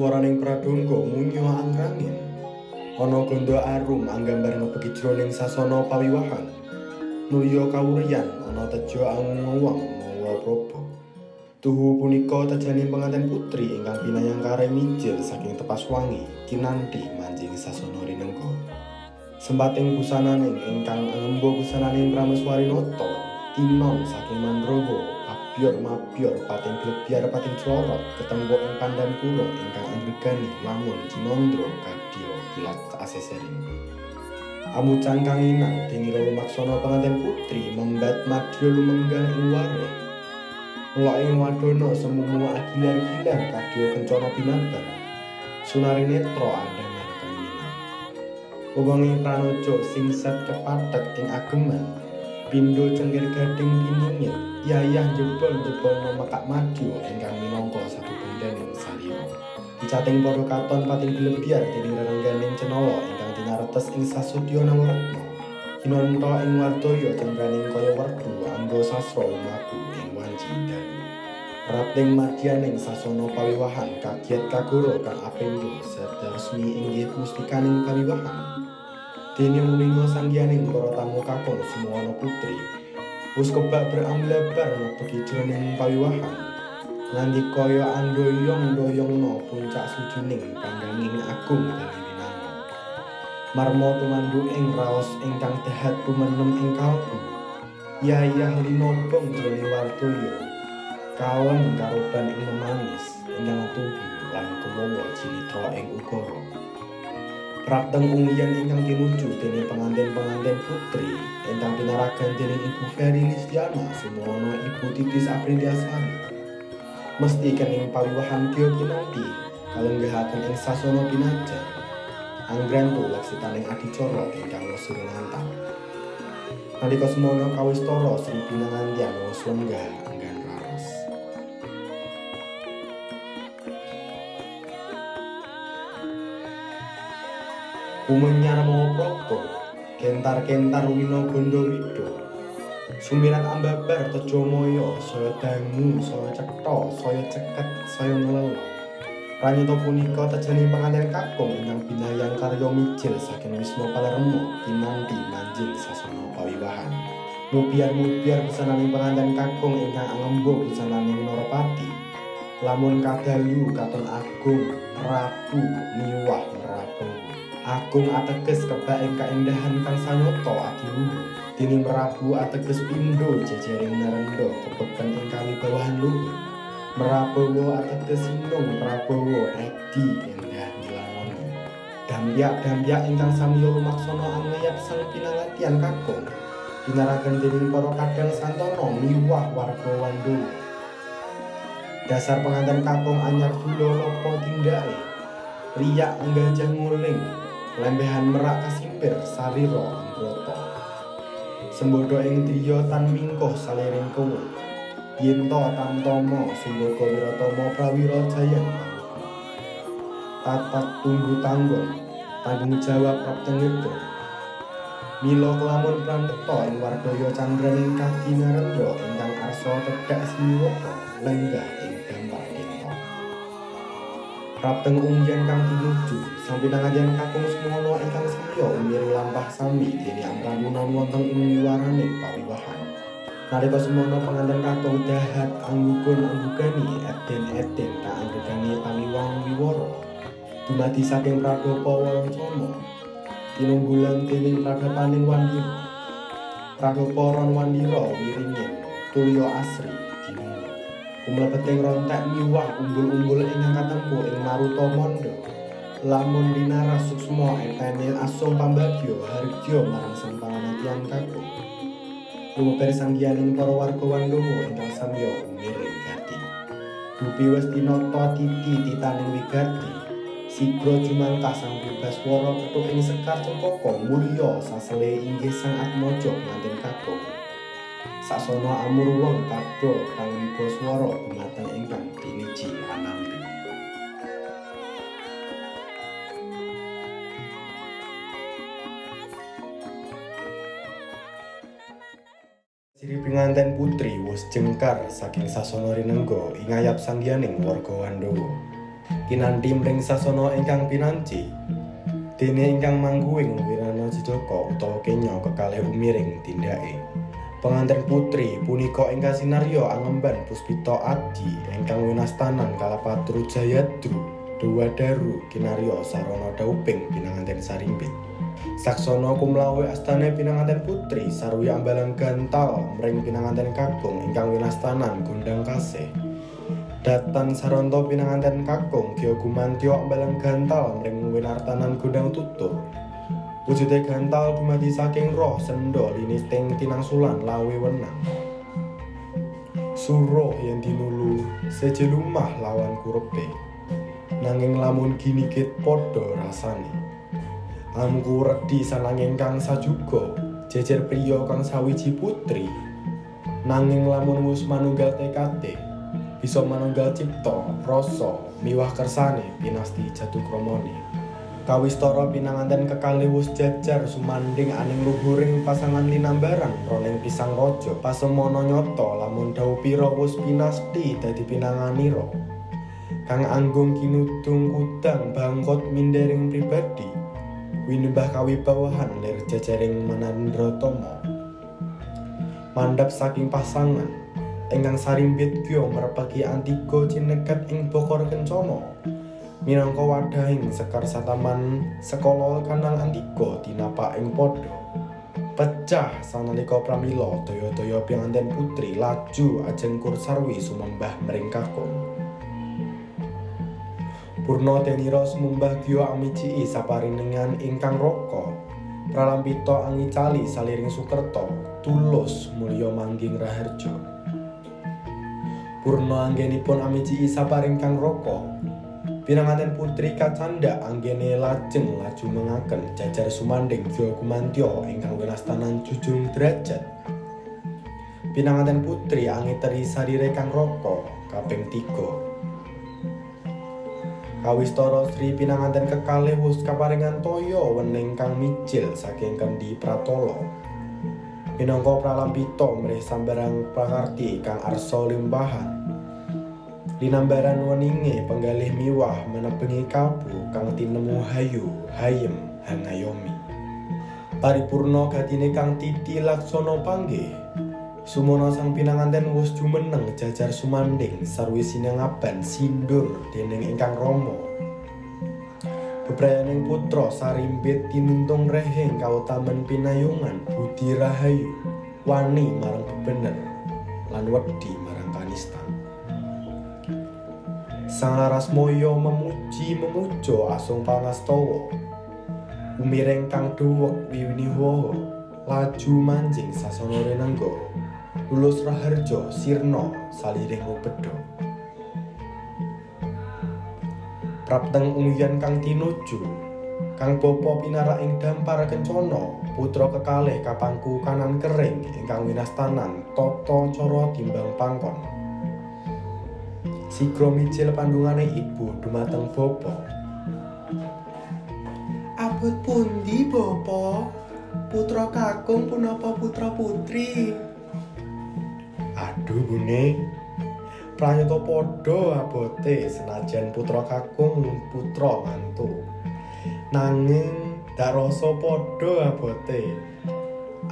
Swaraning pradonga munyo angrangin. Ana ganda arum anggambar ngebeki jroning sasana pawiwahan. Nulya kawuryan ana teja angungwang mawa proba. Tuhu punika tejaning penganten putri ingkang pinayang kare mijil saking Tepas Wangi kinanthi manjing sasana rinengga. Sempating busananing ingkang angemba busananing Prameswari Nata, tinon saking Mandrawa, abyor mabyor pating blebyar pating clorot ketempo ing pandan kurung ingkang anggregani lamun cinandra kadya kilat asesering. Amucang kanginang denira lumaksana penganten putri membat madya lumenggang ing wareh. Mula ing wadana semumu agilar-gilar kadya kencana binabar. Sunari netra andamar kanginang. Wewengi pranoja singset kepathek ing ageman. Pindho cengkir gading piningit, yayah jebol-jebolna mekak madya ingkang minangka satubandaning salira. Icating padha katon pating glebyar dening rerengganing cenala ingkang tinaretes ing sasudya nawaretna. Kinantha ing wardaya cendraning kaya werdu angga sasra lumaku ing wanci dalu. Rapting madyaning sasana pawiwahan kagiat kagara kang apendha sada resmi inggih mustikaning pawiwahan. Dene muninga sanggianing para tamu kakung sumuwana putri wis kebak beramlabar ngebeki jroning pawiwahan nganti kaya andoyong-doyongna puncak sujuning pangganging agung Bali Winangun. Marma tumandu ing raos ingkang dahat tumenem ing kalbu, yayah linobong jroning wardaya, kalem karoban ing memanis ingkang tuhu lan kemowo cinitra ing ukara. Prapteng unggian ingkang tinuju dening pengantin-pengantin putri ingkang pinaragan dening Ibu Ferry Listiana sumuwana Ibu Titis Apriliasari. Mesti kening pawiwahan kya kinanti kalenggahaken ing sasana pinajar. Anggrantu laksitaning adicara ingkang wesur ngantar. Nalika semana kawistara Sri Pinangantian wis lenggah enggan raos. Kumenyar mawa praba, kentar-kentar wina gandha wida. Sumirat ambabar teja maya, saya dangu, saya cetha, saya ceket, saya nglelo. Pranyata punika tejaning pengantin kakung ingkang binayang karya mijil saking Wisma Palermo kinanthi manjing sasana pawiwahan. Mubyar-mubyar busananing pengantin kakung ingkang angemba busananing Narapati. Lamun kadalu katon agung, Prabu miwah Merabu. Agung ateges kebak ing kaendahan kang sanyata adiluhur. Dening Merabu ateges pindho jejering narendha kebeken ing kawibawahan luhur. Merabawa ateges sinung Prabawa edi endah nilangoni. Dampyak-dampyak ingkang samiya lumaksana angeyap sang pinangantian kakung. Pinaragan dening para kadang santana miwah warga Wandawa. Dasar pengantin kakung anyar dula lopo tindake. Riyak anggajah nguling. Lembehan merak kasimpir sarira ambrata. Sembodo ing driya tan mingkuh saliring kowe. Yenta tamtama sumbaga wiratama prawira jayan aluga. Tatak tunggu tanggon, tanggung jawab prapteng yekta. Mila kelamun prandheta ing wardaya candraning kadinarendra ingkang arsa tedhak simiwaka lenggah ing dampar dinta. Prapteng unggian kang tinuju sang pinangantian kakung sumuwana ingkang samya umiring lampah sami dene amrampunan wonten ing wiwaraning pawiwahan. Nalika semana pengantin kakung dahat anggugun-anggugani eden-eden kaanggegani pamiwang wiwara dumadi saking pradapa Warancana tinunggulan dening pradapaning Wandira. Pradapa Ron Wandira wiringin tulya asri dinunga. Kumlebeting rontek miwah umbul-umbul ingkang katempuh ing Maruta Mandha. Lamun linaras suksma etene asung pambagya hargya marang sang pangantian kakung. Lumeber sanggianing para warga Wandawa ingkang samya umiring gati. Dupi wis tinata titi titaning wigati. Sigra jumangkah sang Pribaswara kethuk ing sekar cempaka mulya sasele inggih sang atmaja pengantin kakung. Sasana amurwong kadha kang wibaswara dumateng ingkang tiniji anampi. Sri pinganten putri wus jengkar saking sasana rinengga ing ngayap sanggianing warga Wandawa. Kinanthi mring sasana ingkang pinanci, dene ingkang mangguing wirana jejaka utawa kenya kekalih umiring tindake. Penganten putri punika ingkang sinarya angemban puspita adi ingkang winastanan Kalapatru Jayadru Dewadaru kinarya sarana dauping pinanganten sarimbit. Saksana kumlawe astane pinanganten putri sarwi ambalang gantal mring pinanganten kakung ingkang winastanan gondang kasih. Datan saranta pinanganten kakung gya gumantya ambalang gantal mring winartanan gondang tutur. Wujude gantal dumadi saking roh sendha linisting tinangsulan lawe wenang. Suruh yen dinulu seje lumah lawan kurepe. Nanging lamun ginigit padha rasane. Amku redhi sananging kang sajuga jejer priya kang sawiji putri. Nanging lamun wus manunggal tekate bisa manunggal cipta rasa miwah kersane pinasti jatukramane. Kawistara pinanganten kekalih wus jajar sumandhing aning luhuring pasangan linambaran roning pisang raja pasemana nyata lamun dhaupira wus pinasti dadi pinanganira. Kang anggung kinudung kudang bangkot mindering pribadi winembah kawibawahan lir jejering Manandratama. Mandhap saking pasangan ingkang sarimbit gya merpeki antiga cineget ing bokor kencana minangka wadahing sekar sataman sekala kanang antiga tinapak ing padha. Pecah sanalika pramila daya-daya pinanganten putri laju ajengkur sarwi sumembah mring kakung. Purna denira sumembah gya amicii saparinengan ingkang raka pralampita angicali saliring sukerta tulus mulya mangging raharja. Purna anggenipun amicii saparing kang raka pinanganten putri kacandhak anggene lajeng laju mengaken jajar sumandhing gya gumantya ingkang winastanan jujung derajat. Pinanganten putri angiteri sarire kang raka kaping 3. Kawistara Sri pinanganten kekalih wus kaparingan toya wening kang mijil saking kendi pratala. Minangka pralampita mrih sambarang prakarti kang arsa limpahan. Linambaran weninge penggalih miwah menebengi kalbu kang tinemu hayu hayem hangayomi. Paripurna gatine kang titi laksana panggih. Sumana sang pinanganten wus jumeneng jajar sumandhing sarwi sinengaban sindur dening ingkang rama. Bebrayaning putra sarimbit tinuntung rehing kautamen pinayungan budi rahayu wani marang bebener lan wedi marang kanistan. Sang Larasmaya memuji memuja asung pangastawa. Umireng kang duwek wiwiniwaha laju manjing sasana renangga. Lulus raharja sirna saliring rubeda. Prapteng ungyan kang tinuju kang bapa pinarak ing dampar kencana putra kekalih kapangku kanan kering ingkang winastanan tata cara timbang pangkon. Sigra mijil pandungane ibu dumateng bapa. Abot pundi bapa? Putra kakung punapa putra putri? Aduh bune, pranyata padha abote senajan putra kakung putra mantu. Nanging dak rasa padha abote.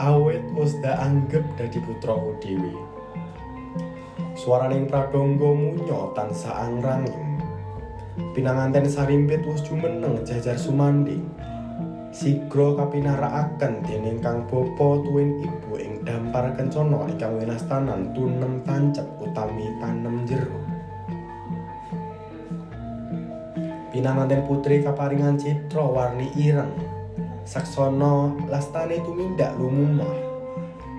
Awit wis dak anggep dadi putraku dhewe. Swaraning pradangga munya tansah angranging. Pinanganten sarimpit wis jumeneng jajar sumandhing. Sigra kapinarakaken dening kang bapa tuwin ibu ing dampar kencana ingkang winastanan tunem tancep utami tanem jero. Pinanganten putri kaparingan citra warni ireng. Saksana lastane tumindak lumumah.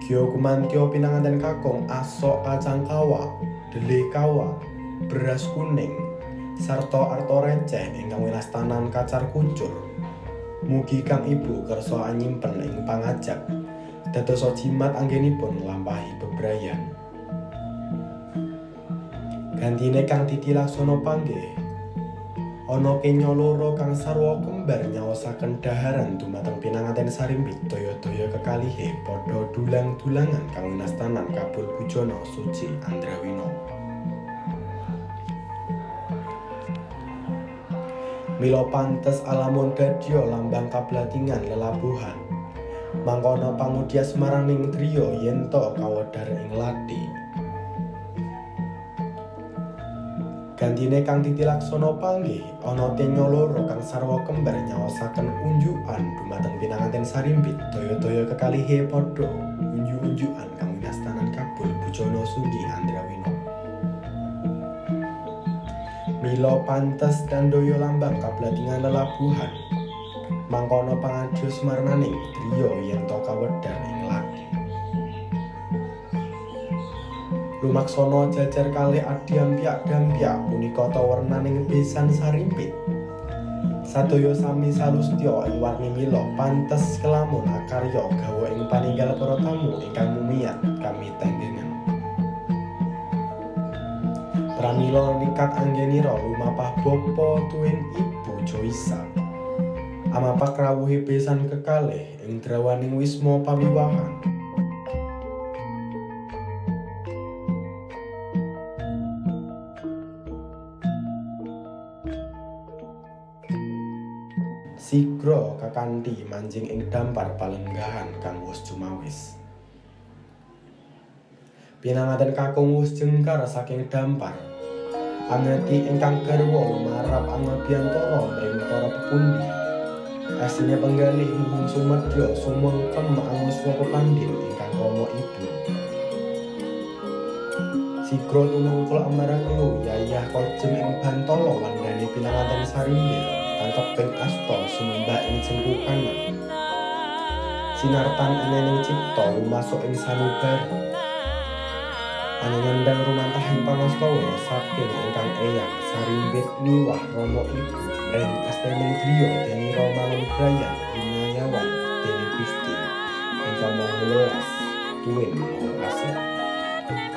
Gya kumantya pinanganten kakung asok kacang kawak, dele kawak, beras kuning, sarta arta receh ingkang winastanan kacar kucur. Mugi kang ibu kersa anyimpen ing pangajap dadosa jimat anggenipun nglampahi bebrayan. Gantine kang titi laksana panggih ana kenya loro kang sarwa kembar nyaosaken daharan dumateng pinanganten sarimbit daya-daya kekalihe padha dulang-dulangan kang winastanan kabul bujana suci andrawina. Mila pantes alamun dadya lambang kablatingan lelabuhan. Mangkono pangudya smaraning driya yenta kawedhar ing lathi. Gantine kang titilaksana panggih ana tenya loro kang sarwa kembar nyaosaken unjukan dumateng pinanganten sarimbit daya-daya kekalihe padha unjuk-unjukan kang winastanan kabul bujana sunggi andrawina. Mila pantes tandaya lambang kablatingan lelabuhan. Mangkono pangadya smarnaning driya yenta kawedhar ing lathi. Lumaksana jajar kalih adyampyak-dampyak punika tawernaning besan sarimpit. Sadaya sami salustya ing warni mila pantes kelamun akarya gawa ing paninggal para tamu ingkang mumiyat kami tenggengan. Pramila nikat anggenira lumapah bapa tuwin ibu Joisa. Amapak rawuhe besan kekalih ing drawaning wisma pawiwahan. Sigra kakanthi manjing ing dampar palenggahan kang wus cumawis. Pinanganten kakung wus jengkar saking dampar. Angeti ingkang garwa lumarap angabyantara mring para pepundi. Asine penggalih muhung sumedya sumengkem anguswa pepandhin ingkang rama ibu. Sigra tumungkul amaraklu yayah kojem ing bantala wandane pinanganten sarimbit tangkeping asta sumembah ing jengkukanan. Sinartan anening cipta lumasuk ing sanubari. Angendang rumantahing pangastawa saking ingkang eyang sarimbit miwah rama ibu mring astening griya denira manunggrayan hinayawan dening Gusti ingkang Maha Welas tuwin Maha Asih.